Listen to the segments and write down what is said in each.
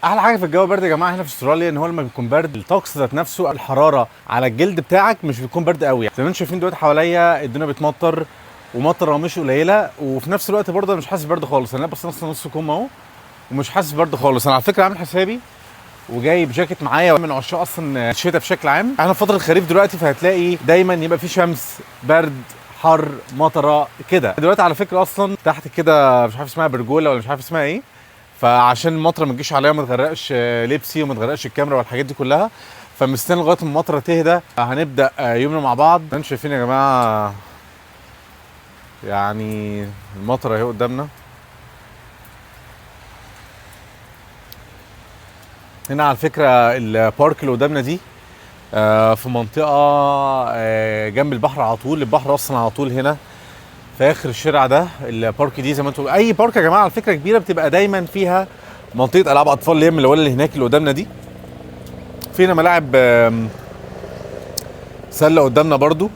احلى حاجة في الجو برد يا جماعة هنا في استراليا ان هو لما بيكون برد الطقس ذات نفسه، الحرارة على الجلد بتاعك مش بيكون برد قوي. زي ما انتم شايفين دلوقتي حواليا الدنيا بتمطر، ومطره مش قليله، وفي نفس الوقت برضه انا مش حاسس برد خالص. انا لابس نص نص كم اهو ومش حاسس برد خالص. انا على فكرة عامل حسابي وجايب جاكيت معايا، من عشاق اصلا الشتاء بشكل عام. احنا في فترة الخريف دلوقتي، فهتلاقي دايما يبقى في شمس، برد، حر، مطره كده. دلوقتي على فكرة اصلا تحت كده مش عارف اسمها برجوله ولا مش عارف اسمها ايه، فعشان المطره ما تجيش عليا وما تغرقش لبسي وما تغرقش الكاميرا والحاجات دي كلها، فمستني لغاية ما المطره تهدى هنبدا يومنا مع بعض. انتوا شايفين يا جماعة يعني المطره اهي قدامنا. هنا على فكرة ال park اللي قدامنا دي في منطقة جنب البحر على طول. البحر اصلا على طول هنا في اخر الشارع ده. ال park دي زي ما انتم، اي park يا جماعة على فكرة كبيرة بتبقى دايما فيها منطقة العاب اطفال اللي هي من اللي هناك اللي قدامنا دي. فينا ملاعب سله قدامنا برضو،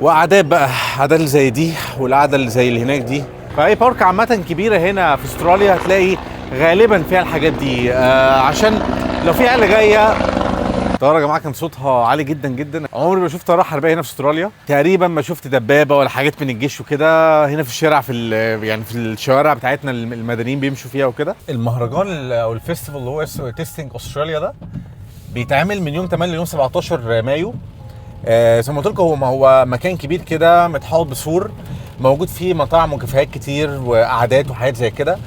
وقعدات بقى، قعدات اللي زي دي والقعده اللي زي اللي هناك دي. فاي park عامة كبيرة هنا في استراليا هتلاقي غالبا فيها الحاجات دي، عشان لو في عيله جاية. الطيارة يا جماعة كان صوتها عالي جدا جدا. عمري ما شفت طيارة حربيه هنا في استراليا تقريبا، ما شفت دبابة ولا حاجات من الجيش وكده هنا في الشارع، في يعني في الشوارع بتاعتنا المدنيين بيمشوا فيها وكده. المهرجان او ال festival اللي هو اسمه Tasting Australia ده بيتعمل من يوم 8 ليوم 17 مايو. زي ما قلت لكم هو ما هو مكان كبير كده متحوط بسور، موجود فيه مطاعم وكافيهات كتير وقعدات وحاجات زي كده.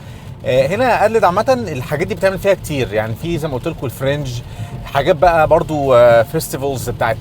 هنا ادلد عامة الحاجات دي بتعمل فيها كتير، يعني في زي ما قلت لكم ال Fringe، حاجات بقى برضو festivals بتاعت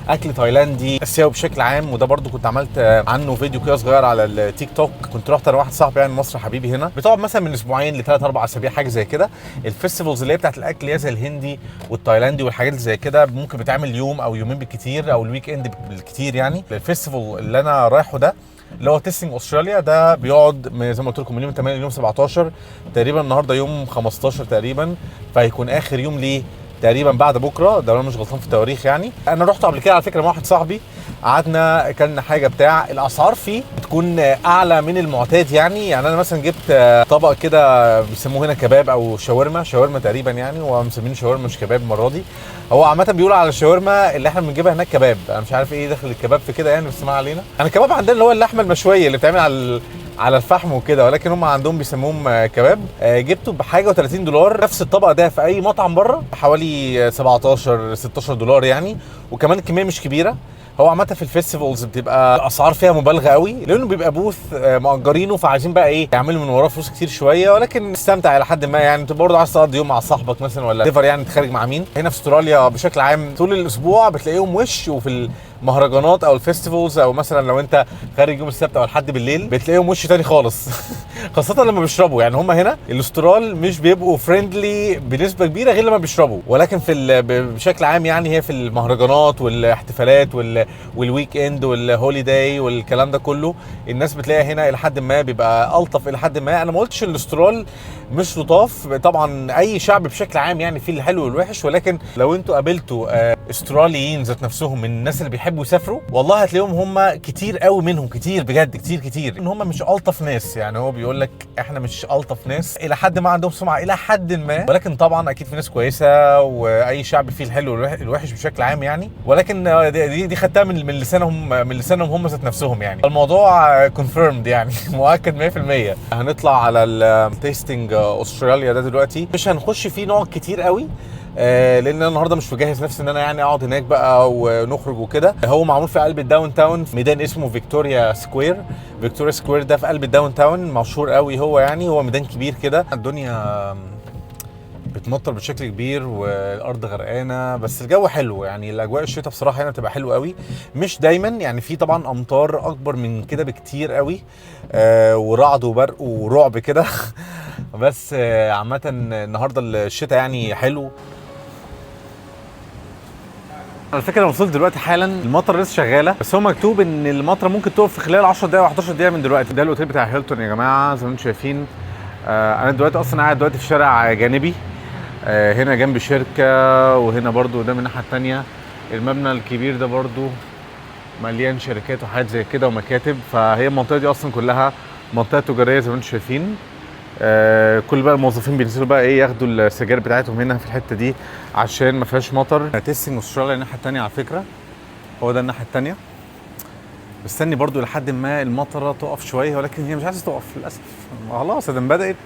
اكل تايلاندي اسيوي بشكل عام. وده برضو كنت عملت عنه فيديو كده صغير على التيك توك، كنت رحت انا واحد صاحبي يعني مصر حبيبي هنا. بتقعد مثلا من اسبوعين لثلاث اربع اسابيع حاجة زي كده. ال festivals اللي هي بتاعت الاكل اللي هي زي الهندي والتايلاندي والحاجات اللي زي كده ممكن بتعمل يوم او يومين بالكتير، او ال weekend بالكتير. يعني ال festival اللي انا رايحة ده اللي هو Tasting Australia ده بيقعد زي ما قلت لكم من يوم 8 ليوم 17 تقريبا. النهارده يوم 15 تقريبا، فهيكون اخر يوم ليه تقريبا بعد بكره، ده لو انا مش غلطان في التواريخ. يعني انا رحت قبل كده على فكرة مع واحد صاحبي، قعدنا اكلنا حاجة بتاع، الاسعار فيه بتكون اعلى من المعتاد. يعني انا مثلا جبت طبق كده بيسموه هنا كباب او شاورما، شاورما تقريبا يعني، هو مسمينه شاورما مش كباب المرة دي. هو عامة بيقول على الشاورما اللي احنا بنجيبها هناك كباب، انا مش عارف ايه دخل الكباب في كده يعني، بس ما علينا. انا الكباب عندنا اللي هو اللحمة المشويه اللي بتعمل على الفحم وكده، ولكن هم عندهم بيسموهم كباب. جبته بحاجة و30 دولار. نفس الطبق ده في اي مطعم بره حوالي 17 16 دولار يعني، وكمان الكمية مش كبيرة. هو عامة في ال festivals بتبقى الاسعار فيها مبالغه قوي، لانه بيبقى booth مأجرينه، فعايزين بقى ايه يعملوا من وراه فلوس كتير شوية، ولكن استمتع الى حد ما. يعني انت برضه عايز تقضي يوم مع صاحبك مثلا ولا تفر، يعني تخرج مع مين. هنا في استراليا بشكل عام طول الاسبوع بتلاقيهم وش، وفي المهرجانات او ال festivals او مثلا لو انت خارج يوم السبت او الحد بالليل بتلاقيهم وش تاني خالص خاصة لما بيشربوا. يعني هم هنا الاسترال مش بيبقوا friendly بنسبة كبيرة غير لما بيشربوا، ولكن في بشكل عام يعني هي في المهرجانات والاحتفالات وال weekend وال holiday والكلام ده كله الناس بتلاقيها هنا الى حد ما بيبقى الطف الى حد ما. انا ما قلتش الاسترال مش لطاف، طبعا اي شعب بشكل عام يعني فيه الحلو والوحش، ولكن لو انتوا قابلتوا استراليين ذات نفسهم من الناس اللي بيحبوا يسافروا والله هتلاقيهم هم كتير قوي منهم، كتير بجد كتير كتير، ان هم مش الطف ناس. يعني هو بيقول لك احنا مش الطف ناس، الى حد ما عندهم سمعه الى حد ما، ولكن طبعا اكيد في ناس كويسة، واي شعب فيه الحلو والوحش بشكل عام يعني. ولكن دي خدتها من لسانهم، من لسانهم هم ذات نفسهم يعني. الموضوع confirmed يعني مؤكد 100%. هنطلع على ال Tasting Australia ده دلوقتي، مش هنخش فيه نقعد كتير قوي، لان انا النهارده مش مجهز نفسي ان انا يعني اقعد هناك بقى ونخرج وكده. هو معمول في قلب ال downtown، في ميدان اسمه Victoria Square. Victoria Square ده في قلب ال downtown، مشهور قوي هو يعني، هو ميدان كبير كده. الدنيا بتمطر بشكل كبير والارض غرقانة، بس الجو حلو يعني. الاجواء الشتاء بصراحة هنا بتبقى حلوة قوي، مش دايما يعني، في طبعا امطار اكبر من كده بكتير قوي، ورعد وبرق ورعب كده بس عامة النهارده الشتاء يعني حلو. على فكرة انا وصلت دلوقتي حالا، المطر لسه شغالة، بس هو مكتوب ان المطره ممكن تقف في خلال 10 دقائق او 11 دقيقة من دلوقتي. ده الاوتيل بتاع هيلتون يا جماعة زي ما انتم شايفين. انا دلوقتي اصلا قاعد دلوقتي في شارع جانبي، هنا جنب شركة، وهنا برضو ده من الناحية الثانية المبنى الكبير ده برضو مليان شركات وحاجات زي كده ومكاتب. فهي المنطقة دي اصلا كلها منطقة تجارية زي ما انتم شايفين. كل بقى الموظفين بينزلوا بقى ايه، ياخدوا السجاير بتاعتهم هنا في الحتة دي عشان ما فيهاش مطر. Tasting Australia الناحية الثانية على فكره، هو ده الناحية الثانيه. مستني برضو لحد ما المطره تقف شويه، ولكن هي مش عايزه تقف للاسف. خلاص ادم بدات،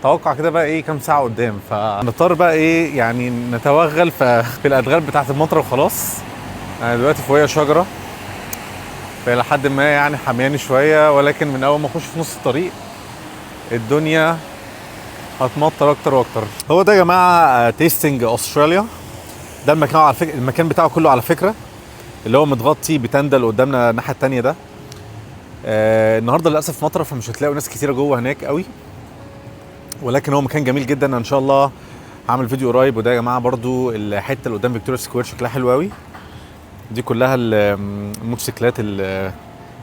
توقع كده بقى ايه كام ساعة قدام، فنضطر بقى ايه يعني نتوغل في الادغال بتاعه المطره وخلاص. انا دلوقتي فوقيا شجرة فالى حد ما يعني حمياني شويه، ولكن من اول ما اخش في نص الطريق الدنيا هتمطر اكتر واكتر. هو ده يا جماعة Tasting Australia، ده المكان على فكره، المكان بتاعه كله على فكرة اللي هو متغطي بتندة اللي قدامنا الناحية التانية ده. النهارده للاسف مطره، فمش هتلاقوا ناس كتيرة جوه هناك قوي، ولكن هو مكان جميل جدا. ان شاء الله هعمل فيديو قريب. وده يا جماعة برضو الحتة اللي قدام Victoria Square شكلها حلو قوي. دي كلها الموتوسيكلات اللي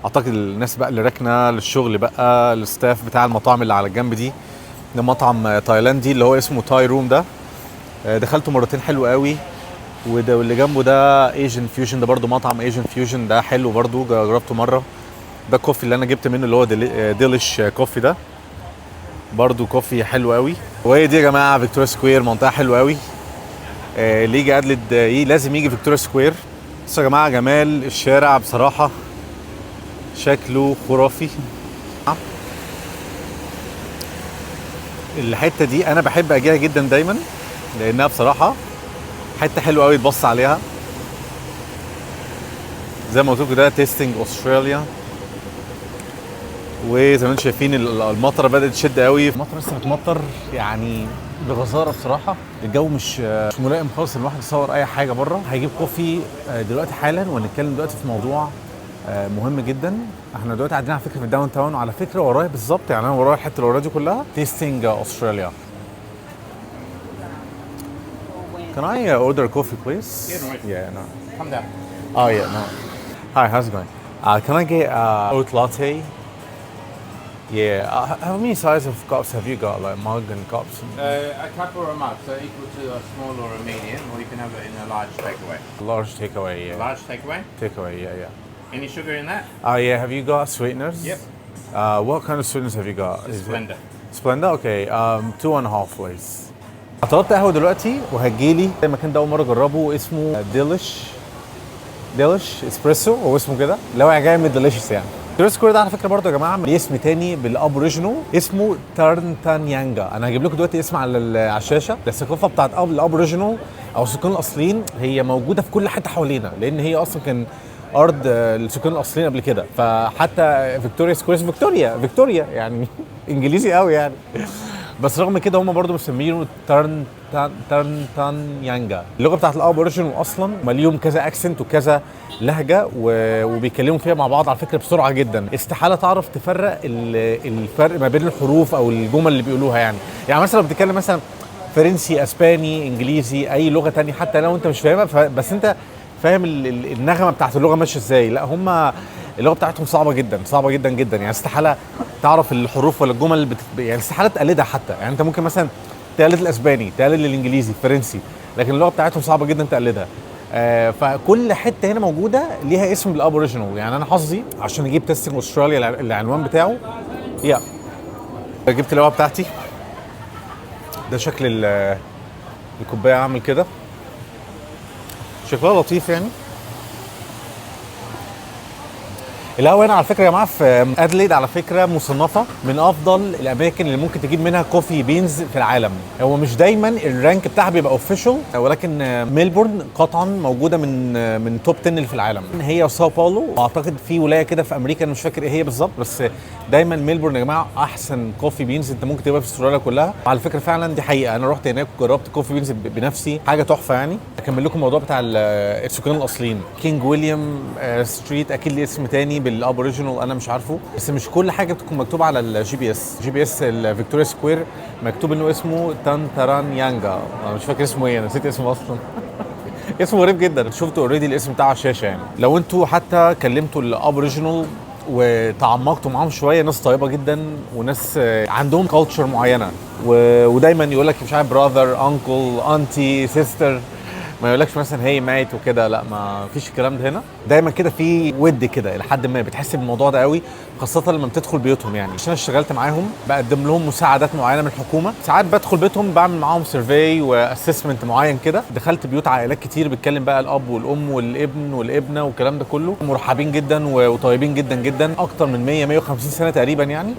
اعتقد الناس بقى اللي راكنه للشغل بقى، ال staff بتاع المطاعم اللي على الجنب دي. ده مطعم تايلاندي اللي هو اسمه Thai Room ده، دخلته مرتين، حلو قوي. وده واللي جنبه ده Asian Fusion، ده برضو مطعم Asian Fusion، ده حلو برضو، جربته مره. ده coffee اللي انا جبت منه اللي هو Delish coffee، ده برضو coffee حلو قوي. وهي دي يا جماعة Victoria Square، منطقة حلوة قوي. اللي يجي ادلد لازم يجي Victoria Square. بصوا يا جماعة جمال الشارع بصراحه، شكله خرافي. الحتة دي انا بحب اجيها جدا دايما، لانها بصراحة حتة حلوة قوي تبص عليها. زي ما قلت لكم ده Tasting Australia، وزي ما انتم شايفين المطره بدات تشد قوي. المطره لسه بتمطر يعني بغزاره بصراحه. الجو مش ملائم خالص ان الواحد يصور اي حاجة بره. هجيب coffee دلوقتي حالا، وهنتكلم دلوقتي في موضوع مهم جدا. احنا دلوقتي قاعدين على فكرة في ال downtown، وعلى فكرة ورايا بالظبط، يعني انا ورايا الحتة اللي ورايا دي كلها Tasting Australia. Can I order a coffee, please? Yeah, no worries. Yeah, no. Come down. Oh yeah, no. Hi, how's it going? Can I get oat latte? Yeah. How many size of cups have you got? Like mug and cups? And A cup or a mug, so equal to a small or a medium, or you can have it in a large takeaway. Large takeaway, yeah. Large takeaway. Takeaway, yeah. Any sugar in that? Yeah. Have you got sweeteners? Yep. What kind of sweeteners have you got? Is it- Splenda. Splenda? Okay. 2.5, please. طلبت قهوة دلوقتي وهتجيلي. المكان ده أول مرة أجربه، اسمه Delish Espresso، هو اسمه كده، اللي هو جاي من delicious يعني. Victoria Square ده على فكرة برضه يا جماعة ليه اسم تاني بال Aboriginal، اسمه تارنتانيانجا. انا هجيب لكم دلوقتي اسم على الشاشه. الثقافة بتاعت ال Aboriginal او السكان الاصليين هي موجودة في كل حتة حوالينا، لان هي اصلا كان ارض السكان الاصليين قبل كده. فحتى Victoria Square فيكتوريا، فيكتوريا يعني انجليزي قوي يعني، بس رغم كده هم برضو مسمينه تارنتانيانجا. اللغة بتاعت ال Aboriginal اصلا مليهم كذا accent وكذا لهجه وبيتكلموا فيها مع بعض على فكرة بسرعة جدا، استحالة تعرف تفرق الفرق ما بين الحروف او الجمل اللي بيقولوها يعني. يعني مثلا لو بتتكلم مثلا فرنسي، اسباني، انجليزي، اي لغة تانية، حتى لو انت مش فاهمها بس انت فاهم النغمة بتاعت اللغة ماشية ازاي. لا، هم اللغة بتاعتهم صعبة جدا، صعبة جدا جدا يعني، استحالة تعرف الحروف ولا الجمل يعني استحالة تقلدها حتى. يعني انت ممكن مثلا تقلد الاسباني، تقلد الانجليزي، الفرنسي، لكن اللغة بتاعتهم صعبة جدا تقلدها. فكل حتة هنا موجودة ليها اسم بال Aboriginal. يعني انا حظي عشان اجيب Tasting Australia العنوان بتاعه. يا جبت القهوة بتاعتي، ده شكل الكوباية عامل كده، شكلها لطيف يعني. القهوة هنا على فكرة يا جماعة في ادليد على فكرة مصنفه من افضل الاماكن اللي ممكن تجيب منها coffee beans في العالم. هو مش دايما ال rank بتاعها بيبقى official، ولكن ميلبورن قطعا موجودة من top 10 اللي في العالم، هي وساو باولو، واعتقد في ولاية كده في امريكا انا مش فاكر ايه هي بالظبط، بس دايما ميلبورن يا جماعة احسن coffee beans انت ممكن تجيبها في استراليا كلها. على فكرة فعلا دي حقيقة، انا رحت هناك وجربت coffee beans بنفسي، حاجة تحفة يعني. اكمل لكم الموضوع بتاع السكان الاصليين. King William Street اكيد ليه اسم تاني بال Aboriginal انا مش عارفه، بس مش كل حاجة بتكون مكتوبة على ال GPS. GPS ال Victoria Square مكتوب انه اسمه تانتارانيانجا، انا مش فاكر اسمه ايه، انا نسيت اسمه اصلا. اسمه غريب جدا، شفتوا already الاسم بتاعه على الشاشة يعني. لو انتوا حتى كلمتوا ال Aboriginal وتعمقتوا معاهم شوية، ناس طيبة جدا وناس عندهم culture معينة، ودايما يقول لك مش عارف brother، uncle، auntie، sister. ما يقولكش مثلا hey mate وكده، لا ما فيش الكلام ده هنا. دايما كده في ود كده لحد ما بتحس بالموضوع ده قوي، خاصة لما بتدخل بيوتهم. يعني عشان انا اشتغلت معاهم بقدم لهم مساعدات معينة من الحكومه، ساعات بدخل بيتهم بعمل معاهم survey و assessment معين كده. دخلت بيوت عائلات كتير بتكلم بقى الاب والام والابن والابنه والكلام ده كله، مرحبين جدا وطيبين جدا جدا، اكتر من 100 150 سنة تقريبا يعني.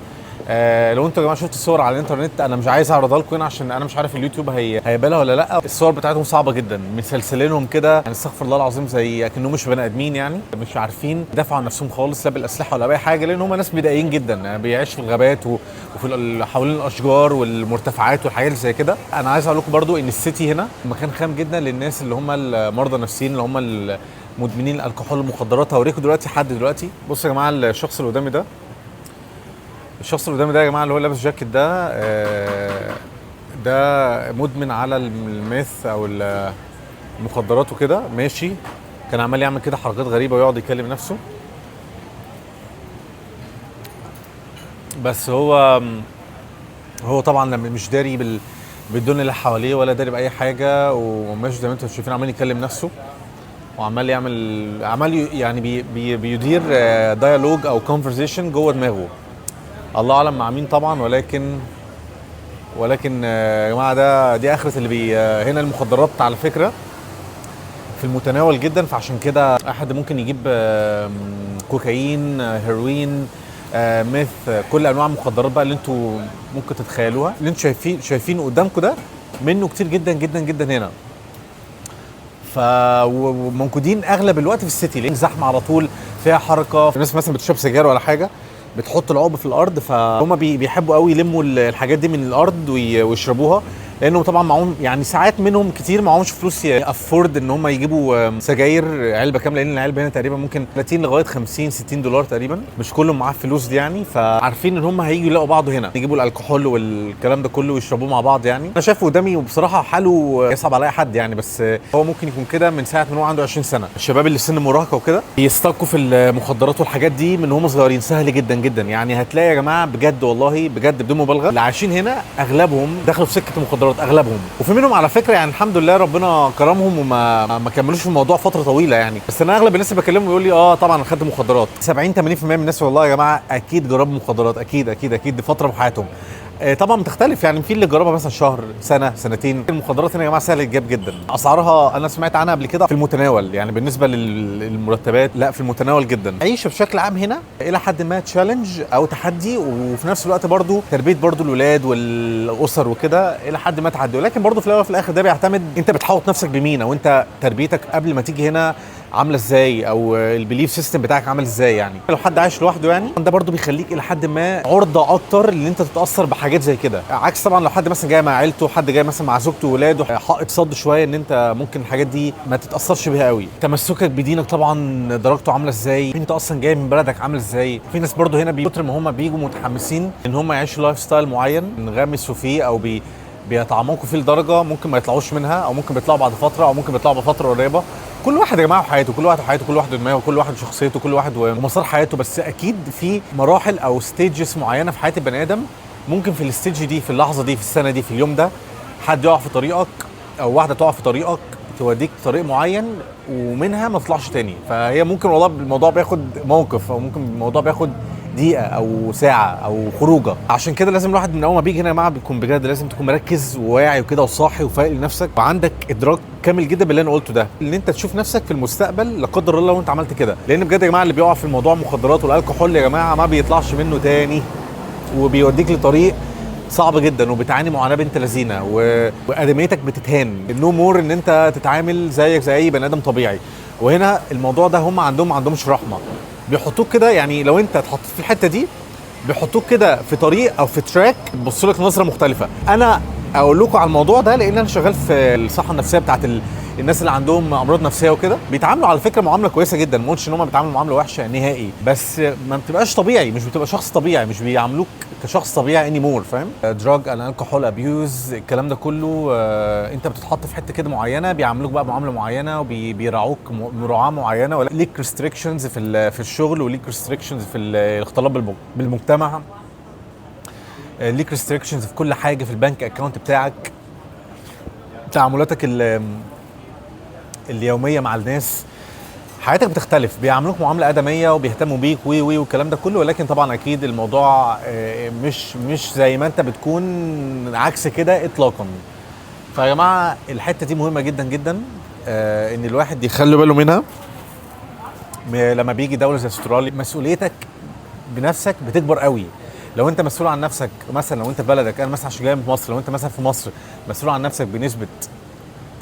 لو انتوا يا جماعة شفتوا الصور على الانترنت، انا مش عايز اعرضها لكم هنا عشان انا مش عارف اليوتيوب هيقبلها ولا لا. الصور بتاعتهم صعبة جدا، مسلسلينهم كده يعني، استغفر الله العظيم، زي اكنهم مش بني ادمين يعني، مش عارفين يدافعوا عن نفسهم خالص، لا بالاسلحة ولا باي حاجه، لان هم ناس بدائيين جدا يعني، بيعيشوا في الغابات وفي حوالين الاشجار والمرتفعات والحاجات اللي زي كده. انا عايز اقول لكم برضو ان ال city هنا مكان خام جدا للناس اللي هم المرضى النفسيين، اللي هم مدمنين الكحول والمخدرات. هوريكم دلوقتي حد دلوقتي. بصوا يا جماعة الشخص اللي قدامي ده، الشخص اللي قدامي ده يا جماعة اللي هو لابس جاكيت ده، ده مدمن على ال meth او المخدرات وكده، ماشي كان عمال يعمل كده حركات غريبة ويقعد يكلم نفسه. بس هو طبعا لما مش داري بالدنيا اللي حواليه ولا داري باي حاجه، وماشي زي ما انتم شايفين عمال يكلم نفسه وعمال يعمل، عمال يعني بي بي بيدير dialogue او conversation جوه دماغه، الله اعلم مع مين طبعا. ولكن يا جماعة دي اخره اللي بي هنا المخدرات على فكرة في المتناول جدا، فعشان كده احد ممكن يجيب كوكايين، هيروين، meth، كل انواع المخدرات بقى اللي انتوا ممكن تتخيلوها، اللي انتوا شايفينه قدامكم ده منه كتير جدا جدا جدا هنا. وموجودين اغلب الوقت في ال city، لان زحمة على طول، فيها حركة، الناس مثلا بتشرب سجاير ولا حاجة بتحط العقب في الارض، فهم بيحبوا قوي يلموا الحاجات دي من الارض ويشربوها، لانه طبعا معاهم يعني ساعات منهم كتير معهمش فلوس afford ان هم يجيبوا سجاير علبة كامله، لان العلبة هنا تقريبا ممكن 30 لغاية 50 60 دولار تقريبا، مش كلهم معاه فلوس دي يعني، فعارفين ان هم هيجوا يلاقوا بعض هنا، يجيبوا الكحول والكلام ده كله ويشربوه مع بعض يعني. انا شايفه قدامي وبصراحة حاله يصعب على اي حد يعني، بس هو ممكن يكون كده من ساعة من هو عنده 20 سنة. الشباب اللي في سن المراهقة وكده بيستقوا في المخدرات والحاجات دي من هم صغيرين، سهل جدا جدا يعني. هتلاقي يا جماعة بجد والله بجد بدون مبالغه اللي عايشين هنا اغلبهم دخلوا في سكة المخدرات، اغلبهم، وفي منهم على فكرة يعني الحمد لله ربنا كرمهم وما ما كملوش في الموضوع فترة طويلة يعني. بس انا اغلب الناس اللي بكلمهم يقول لي طبعا انا خدت مخدرات. 70 80% من الناس والله يا جماعة اكيد جربوا مخدرات، اكيد اكيد اكيد، دي فترة في حياتهم. طبعا بتختلف يعني، في اللي جربها مثلا شهر، سنة، سنتين. المخدرات هنا يا جماعة سهل تجاب جدا، اسعارها انا سمعت عنها قبل كده في المتناول يعني، بالنسبة للمرتبات لا في المتناول جدا. عيش بشكل عام هنا الى حد ما challenge او تحدي، وفي نفس الوقت برضو تربيه برضو الولاد والاسر وكده الى حد ما تحدي، ولكن برضو في الاول وفي الاخر ده بيعتمد انت بتحوط نفسك بمين، او انت تربيتك قبل ما تيجي هنا عامله ازاي، او ال belief system بتاعك عامل ازاي يعني. لو حد عايش لوحده يعني ده برضو بيخليك الى حد ما عرضه اكتر ان انت تتاثر بحاجات زي كده، عكس طبعا لو حد مثلا جاي مع عيلته، حد جاي مثلا مع زوجته وولاده، حائط صد شوية ان انت ممكن الحاجات دي ما تتاثرش بيها قوي. تمسكك بدينك طبعا درجته عامله ازاي، انت اصلا جاي من بلدك عامل ازاي. في ناس برضو هنا بكتر ما هم بيجوا متحمسين ان هم يعيشوا lifestyle معين انغمسوا فيه او بيتعمقوا فيه لدرجة ممكن ما يطلعوش منها، او ممكن بيطلعوا بعد فترة، او ممكن بيطلعوا بفترة قريبه. كل واحد يا جماعة وحياته، كل واحد وحياته، كل واحد ودماغه، كل واحد وشخصيته، كل واحد ومسار حياته. بس اكيد في مراحل او stages معينة في حياة البني ادم، ممكن في ال stage دي، في اللحظة دي، في السنة دي، في اليوم ده، حد يقع في طريقك او واحدة تقع في طريقك توديك طريق معين ومنها ما تطلعش تاني. فهي ممكن والله الموضوع بياخد موقف، او ممكن الموضوع بياخد دقيقة او ساعة او خروجه. عشان كده لازم الواحد من اول ما بيجي هنا يا جماعة بيكون بجد لازم تكون مركز وواعي وكده وصاحي وفايق لنفسك، وعندك ادراك كامل جدا باللي انا قلته ده، ان انت تشوف نفسك في المستقبل لا قدر الله لو انت عملت كده. لان بجد يا جماعة اللي بيقع في الموضوع المخدرات والالكحول يا جماعة ما بيطلعش منه تاني، وبيوديك لطريق صعب جدا، وبتعاني معاناة بنت لذينه، وادميتك بتتهان. no more ان انت تتعامل زيك زي اي بني ادم طبيعي. وهنا الموضوع ده هم عندهم ما عندهمش رحمه، بيحطوك كده يعني لو انت اتحطيت في الحتة دي بيحطوك كده في طريق او في track، بيبصوا لك نظره مختلفة. انا اقول لكم على الموضوع ده لان انا شغال في الصحة النفسية بتاعت الناس اللي عندهم امراض نفسية وكده. بيتعاملوا على فكرة معاملة كويسة جدا، ما قلتش ان هم بيتعاملوا معاملة وحشة نهائي، بس ما بتبقاش طبيعي، مش بتبقى شخص طبيعي، مش بيعاملوك كشخص طبيعي anymore، فاهم؟ drug and alcohol abuse الكلام ده كله، انت بتتحط في حتة كده معينة، بيعاملوك بقى معاملة معينة، وبيراعوك مراعاة معينة، ولا ليك restrictions في الشغل، وليك restrictions في الاختلاط بالمجتمع، ليك restrictions في كل حاجة، في ال bank account بتاعك، تعاملاتك اليومية مع الناس، حياتك بتختلف، بيعاملوك معاملة ادميه وبيهتموا بيك وي وي والكلام ده كله. ولكن طبعا اكيد الموضوع مش زي ما انت بتكون، عكس كده اطلاقا. فيا جماعة الحتة دي مهمة جدا جدا، ان الواحد يخلي باله منها لما بيجي دولة زي استراليا. مسؤوليتك بنفسك بتكبر قوي لو انت مسؤول عن نفسك. مثلا لو انت في بلدك، انا مثلا عشان جاي من مصر، لو انت مثلا في مصر مسؤول عن نفسك بنسبة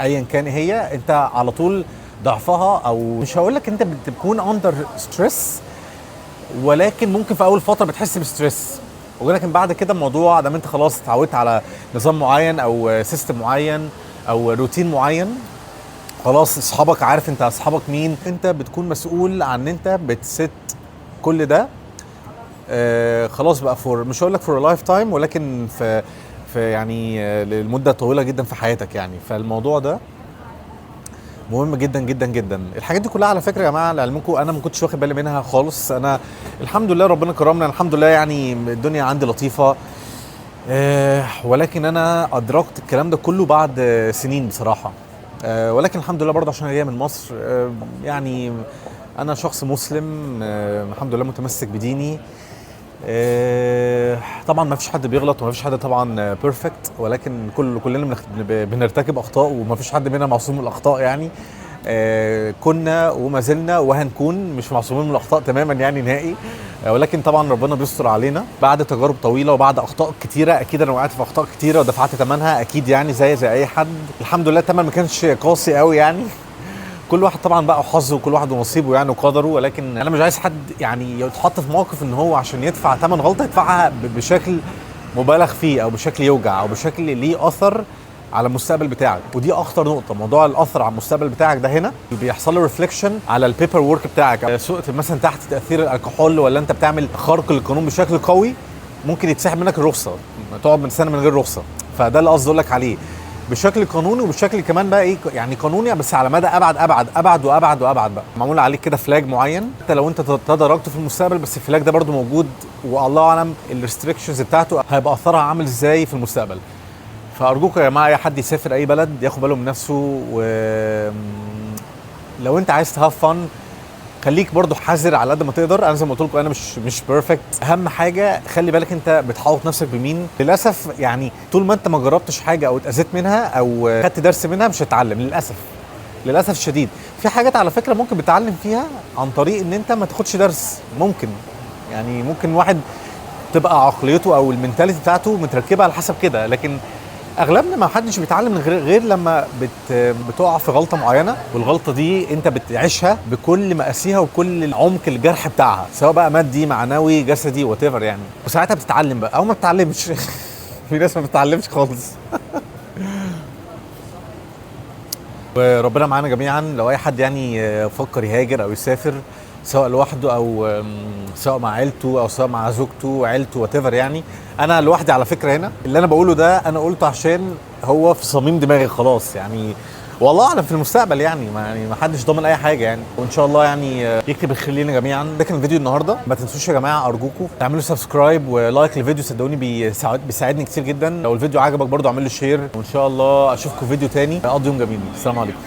ايا كان هي، انت على طول ضعفها، او مش هقول لك انت بتكون under stress، ولكن ممكن في اول فترة بتحس ب stress، ولكن بعد كده الموضوع ده انت خلاص اتعودت على نظام معين او system معين او روتين معين، خلاص اصحابك عارف انت اصحابك مين، انت بتكون مسؤول عن ان انت بت set كل ده. خلاص بقى for، مش هقول لك for lifetime، ولكن في يعني لمدة طويلة جدا في حياتك يعني. فالموضوع ده مهم جدا جدا جدا. الحاجات دي كلها على فكرة يا جماعة لعلمكم انا ما كنتش واخد بالي منها خالص. انا الحمد لله ربنا كرمنا، الحمد لله يعني الدنيا عندي لطيفة، ولكن انا ادركت الكلام ده كله بعد سنين بصراحة. ولكن الحمد لله برضه عشان انا جاي من مصر، يعني انا شخص مسلم، الحمد لله متمسك بديني. طبعا ما فيش حد بيغلط وما فيش حد طبعا perfect، ولكن كلنا بنرتكب اخطاء وما فيش حد منا معصوم من الاخطاء يعني. كنا وما زلنا وهنكون مش معصومين من الاخطاء تماما يعني نهائي، ولكن طبعا ربنا بيستر علينا بعد تجارب طويلة وبعد اخطاء كتيرة. اكيد انا وقعت في اخطاء كتيرة ودفعت ثمنها اكيد يعني، زي اي حد. الحمد لله الثمن ما كانش قاسي قوي يعني، كل واحد طبعا بقى وحظه وكل واحد ونصيبه يعني وقدره. ولكن انا مش عايز حد يعني يتحط في موقف ان هو عشان يدفع ثمن غلطه يدفعها بشكل مبالغ فيه او بشكل يوجع او بشكل ليه اثر على المستقبل بتاعك. ودي اخطر نقطة، موضوع الاثر على المستقبل بتاعك ده هنا بيحصل له reflection على ال paperwork بتاعك. سقت مثلا تحت تاثير الكحول ولا انت بتعمل خرق للقانون بشكل قوي، ممكن يتسحب منك الرخصة، تقعد من سنة من غير رخصه. فده اللي قصدي اقول لك عليه بشكل قانوني وبشكل كمان بقى ايه يعني قانوني، بس على مدى ابعد ابعد ابعد وابعد وابعد بقى، معمول عليك كده flag معين انت لو انت تدرجته في المستقبل، بس ال flag ده برده موجود والله اعلم ال restrictions بتاعته هيبقى اثرها عامل ازاي في المستقبل. فارجوك يا جماعة اي حد يسافر اي بلد ياخد باله من نفسه، و لو انت عايز ت have fun خليك برضو حذر على قد ما تقدر. انا زي ما قلت لكم انا مش perfect. اهم حاجة خلي بالك انت بتحوط نفسك بمين. للاسف يعني طول ما انت ما جربتش حاجة او اتاذيت منها او خدت درس منها مش هتتعلم، للاسف، للاسف الشديد. في حاجات على فكرة ممكن بتتعلم فيها عن طريق ان انت ما تاخدش درس، ممكن يعني ممكن واحد تبقى عقليته او ال mentality بتاعته متركبه على حسب كده، لكن اغلبنا ما حدش بيتعلم غير لما بتقع في غلطه معينة، والغلطة دي انت بتعيشها بكل مآسيها وكل عمق الجرح بتاعها، سواء بقى مادي معنوي جسدي whatever يعني، وساعتها بتتعلم بقى او ما بتتعلمش. في ناس ما بتتعلمش خالص. وربنا معانا جميعا. لو اي حد يعني فكر يهاجر او يسافر، سواء لوحده او سواء مع عيلته او سواء مع زوجته عيلته whatever يعني، انا لوحدي على فكرة هنا اللي انا بقوله ده انا قلته عشان هو في صميم دماغي خلاص يعني، والله اعلم في المستقبل يعني، ما حدش ضامن اي حاجة يعني، وان شاء الله يعني يكتب الخير لينا جميعا. ده كان الفيديو النهارده. ما تنسوش يا جماعة ارجوكم تعملوا subscribe و like للفيديو، صدقوني بيساعدني كتير جدا. لو الفيديو عجبك برضو اعمل له share، وان شاء الله اشوفكم فيديو تاني. قضوا يوم جميل. السلام عليكم.